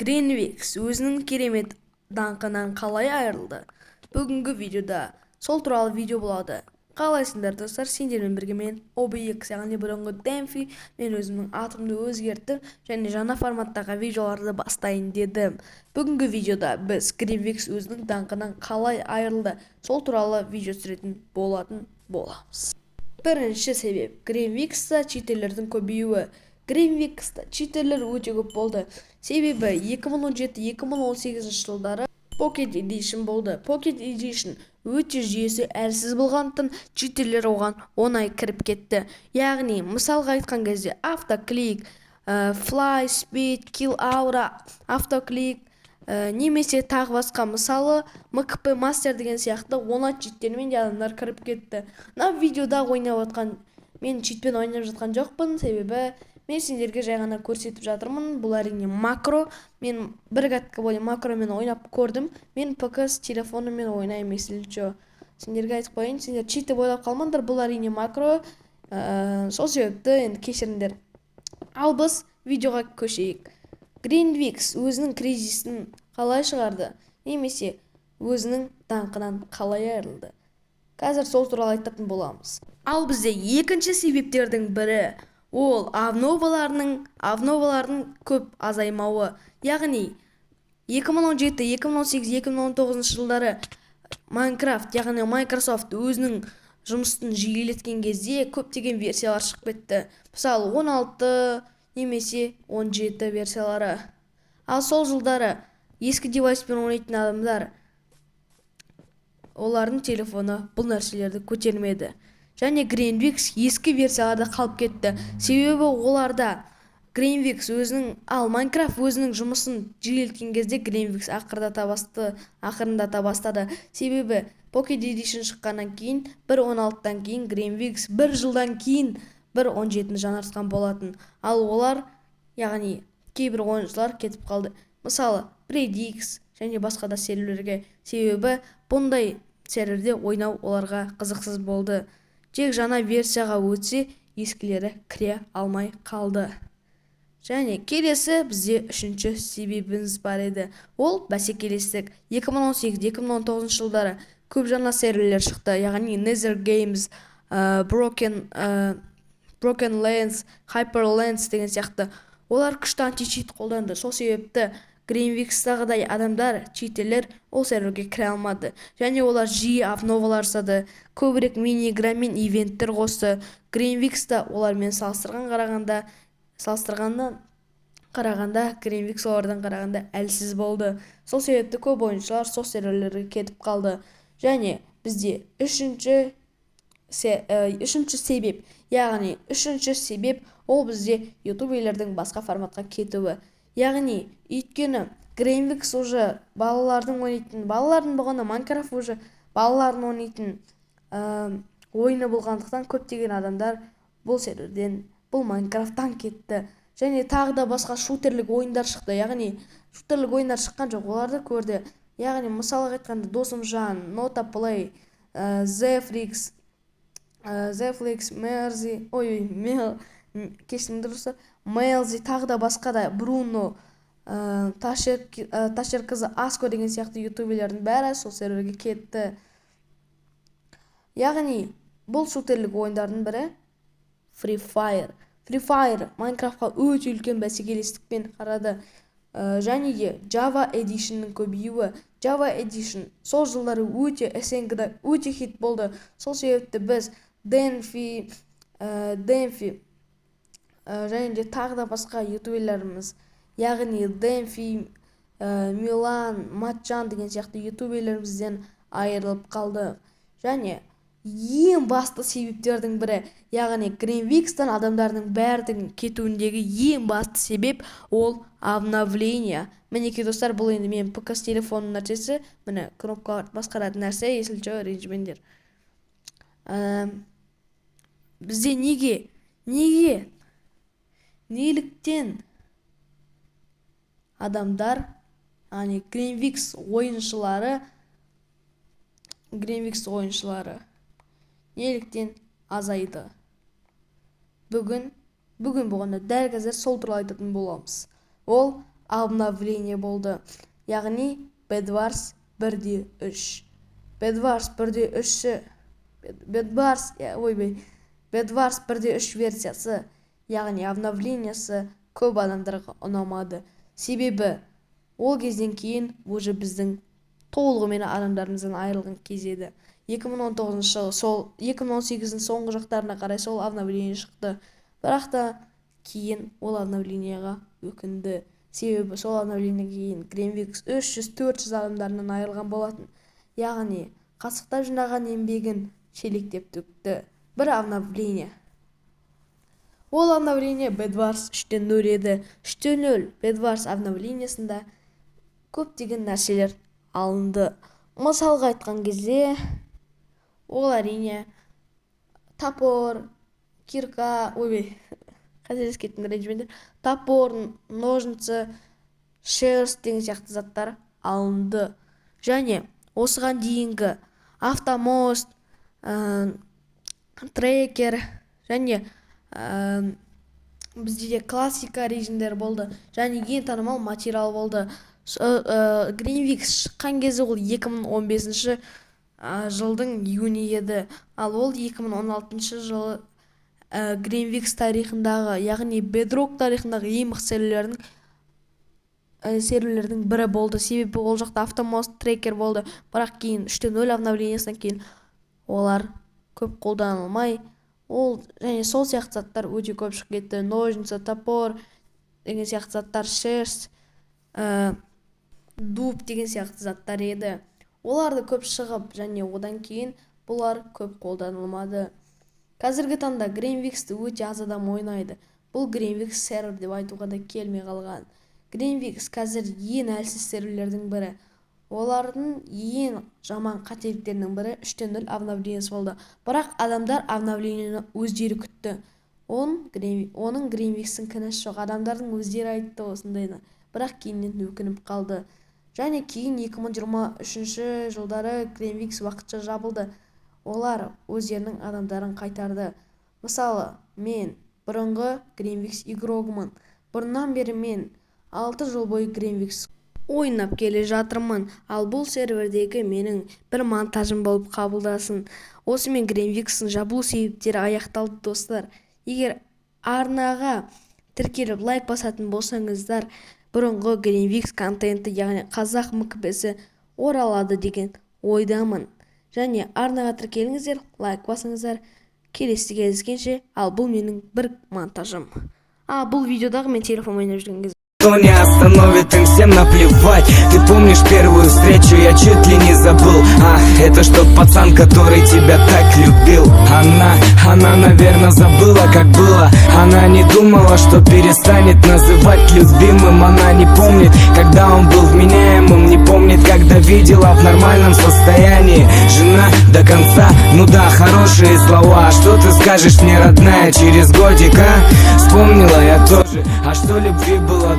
Гринвикс өзінің керемет даңқынан қалай айырылды? Бүгінгі видеода сол туралы видео болады. Қалайсыңдар, достар? Сендермен бірге мен, OBX, яғни бұрынғы Демфи. Мен өзімнің атымды өзгерттім және жаңа форматтағы видеоларды бастайын дедім. Бүгінгі видеода біз Гринвикс өзінің даңқынан қалай айырылды, сол туралы видео түсіретін болатын боламыз. Бірінші себеп: Гринвикста читерлердің көбеюі. Гринвикста читерлер өте көп болды, себебі 2017-2018 жылдары Pocket Edition болды. Pocket Edition өте жүйесі әлсіз болғандықтан, читерлер оған оңай кіріп кетті. Яғни, мысалға айтқан кезде, автоклик, fly speed, kill aura, автоклик немесе тағы басқа, мысалы, МКП мастер деген сияқты оңай читтермен де адамдар кіріп кетті. Мына видеода ойнап жатқан мен читпен ойнап жатқан жоқпын, себебі мен сендерге жай ғана көрсетіп жатырмын. Бұл, әрине, макро. Мен бір катка бойы макромен ойнап көрдім. Мен ПК с телефонымен ойнаймын, если че, сендерге айтып қояйын. Сендер чит деп ойлап қалмаңдар, бұл, әрине, макро. Сол себепті енді кешіріңдер. Ал біз видеоға көшейік. Гринвикс өзінің кризисін қалай шығарды немесе өзінің даңқынан қалай айырылды, қазір сол туралы айтатын боламыз. Ал бізде екінші себептердің бірі ол обновалардың көп азаймауы. Яғни 2017, 2018, 2019 жылдары Майнкрафт, яғни Microsoft өзінің жұмысын жиілеткен кезде көптеген версиялар шығып кетті, мысалы, 16 немесе 17 версиялары. Ал сол жылдары ескі девайспен ойнайтын адамдар, олардың телефоны бұл нәрселерді көтермеді және Гринвикс ескі версияларда қалып кетті, себебі оларда Гринвикс өзінің, ал Майнкрафт өзінің жұмысын жиілеткен кезде Гринвикс ақырындата бастады. Себебі Pocket Edition шыққаннан кейін, 1.16-дан кейін, Гринвикс бір жылдан кейін 1.17-ні жаңартқан болатын. Ал олар, яғни кейбір ойыншылар кетіп қалды, мысалы, Predix және басқа да серверлерге, себебі бұндай серверде ойнау оларға қызықсыз болды. Тек жаңа версияға өтсе, ескілері кіре алмай қалды. Және келесі бізде үшінші себебіміз бар еді, ол бәсекелестік. 2018-2019 жылдары көп жаңа серверлер шықты, яғни Nether Games, Broken Lands, Hyperlands деген сияқты. Олар күшті античит қолданды. Сол себепті Гринвикстағыдай адамдар, читерлер ол серверге кіре алмады және олар жиі обновалар жасады, көбірек мини-игра мен ивенттер қосты. Гринвикс та олармен салыстырғаннан қарағанда, Гринвикс олардан қарағанда әлсіз болды. Сол себепті көп ойыншылар сол серверлерге кетіп қалды. Және бізде үшінші себеп, яғни үшінші себеп ол бізде ютуберлердің басқа форматқа кетуі. Яғни өйткені Гринвикс уже балалардың ойнайтын, балалардың болғанда, Майнкрафт уже балалардың ойнайтын ойыны болғандықтан, көптеген адамдар бұл серверден, бұл Майнкрафттан кетті. Және тағы да басқа шутерлік ойындар шықты, яғни шутерлік ойындар шыққан жоқ, оларды көрді. Яғни, мысалға айтқанда, Досымжан, Нота Плей, Зефрикс, Зефликс, Мерзи, ой, ой, кешіріңдер, достар, Мелзи, тағы да басқа да, Бруно, Ташер қызы Аско деген сияқты ютуберлердің бәрі сол серверге кетті. Яғни бұл шутерлік ойындардың бірі Free Fire. Free Fire Майнкрафтқа өте үлкен бәсекелестікпен қарады. Және де Java Edition'ның көбеюі. Java Edition сол жылдары өте СНГ-да өте хит болды. Сол себепті біз Демфи және де тағы да басқа ютуберлеріміз, яғни Демфи, Милан, Матжан деген сияқты ютуберлерімізден айырылып қалды. Және ең басты себептердің бірі, яғни Гринвикстан адамдардың бәрінің кетуіндегі ең басты себеп ол обновление. Мінекей, достар, бұл енді менің ПК телефонның нәрсесі, міне, кнопкаларды басқаратын нәрсе, если че, ренжімеңдер. Бізде неге, неліктен адамдар, яғни Гринвикс ойыншылары неліктен азайды? Бүгін болғанда, дәл қазір сол туралы айтатын боламыз. Ол Обновление болды, яғни Bedwars 1.3. Bedwars 1.3, Bedwars, ойбай, Bedwars 1.3 версиясы, яғни обновлениесі көп адамдарға ұнамады. Себебі ол кезден кейін уже біздің толығымен адамдарымыздан айырылған кез еді. 2019 жылы, сол 2018-дің соңғы жақтарына қарай сол обновление шықты. Бірақ та кейін ол обновлениеға өкінді. Себебі сол обновлениеден кейін Гринвикс 300-400 адамдарынан айырылған болатын. Яғни қасықтап жинаған еңбегін шелектеп төкті. Бір обновление. Ол обновление Bedwars 3.0 еді. 3.0 Bedwars обновлениесында көптеген нәрселер алынды. Мысалға айтқан кезде, ол, әрине, топор, кирка, ойбай, қателесіп кеттім, ренжімеңдер, топор, ножницы, шерсть деген сияқты заттар алынды. Және осыған дейінгі автомост, трекер және бізде де классика режимдері болды және ең танымал материал болды. Гринвикс шыққан кезде ол 2015 жылдың июні еді. Ал ол 2016 жылы Гринвикс тарихындағы, яғни Bedrock тарихындағы ең мықты серверлердің бірі болды. Себебі ол жақта автомост, трекер болды. Бірақ кейін 3.0 обновлениесінен кейін олар көп қолданылмай, ол және сол сияқты заттар өте көп шығып кетті: ножницы, топор деген сияқты заттар, шерсть, дуб деген сияқты заттар еді. Оларды көп шығып, және одан кейін бұлар көп қолданылмады. Қазіргі таңда Гринвиксті өте аз адам ойнайды. Бұл Гринвикс сервер деп айтуға да келмей қалған. Гринвикс қазір ең әлсіз серверлердің бірі. Олардың ең жаман қателіктерінің бірі 3.0 обновлениесі болды. Бірақ адамдар обновлениені өздері күтті. Оның Гринвикстің кінәсі жоқ, адамдардың өздері айтты осындайны. Бірақ кейіннен өкініп қалды. Және кейін 2023 жылдары Гринвикс уақытша жабылды. Олар өздерінің адамдарын қайтарды. Мысалы, мен бұрынғы Гринвикс игрогымын. Бұрыннан бері мен 6 жыл бойы Гринвикс ойнап келе жатырмын. Ал бұл сервердегі менің бір монтажым болып қабылдасын. Осымен Гринвикстің жабылу себептері аяқталды, достар. Егер арнаға тіркеліп, лайк басатын болсаңыздар, бұрынғы Гринвикс контенті, яғни қазақ мкбсі оралады деген ойдамын. Және арнаға тіркеліңіздер, лайк басыңыздар. Келесі кездескенше. Ал бұл менің бір монтажым. А бұл видеодағы мен телефон ойнап жүрген кезім. Никто не остановит, им всем наплевать. Ты помнишь первую встречу, я чуть ли не забыл. А, это ж тот пацан, который тебя так любил. Она, наверное, забыла, как было. Она не думала, что перестанет называть любимым. Она не помнит, когда он был вменяемым. Не помнит, когда видела в нормальном состоянии. Жена до конца, ну да, хорошие слова. А что ты скажешь мне, родная, через годик, а? Вспомнила я тоже, а что любви было.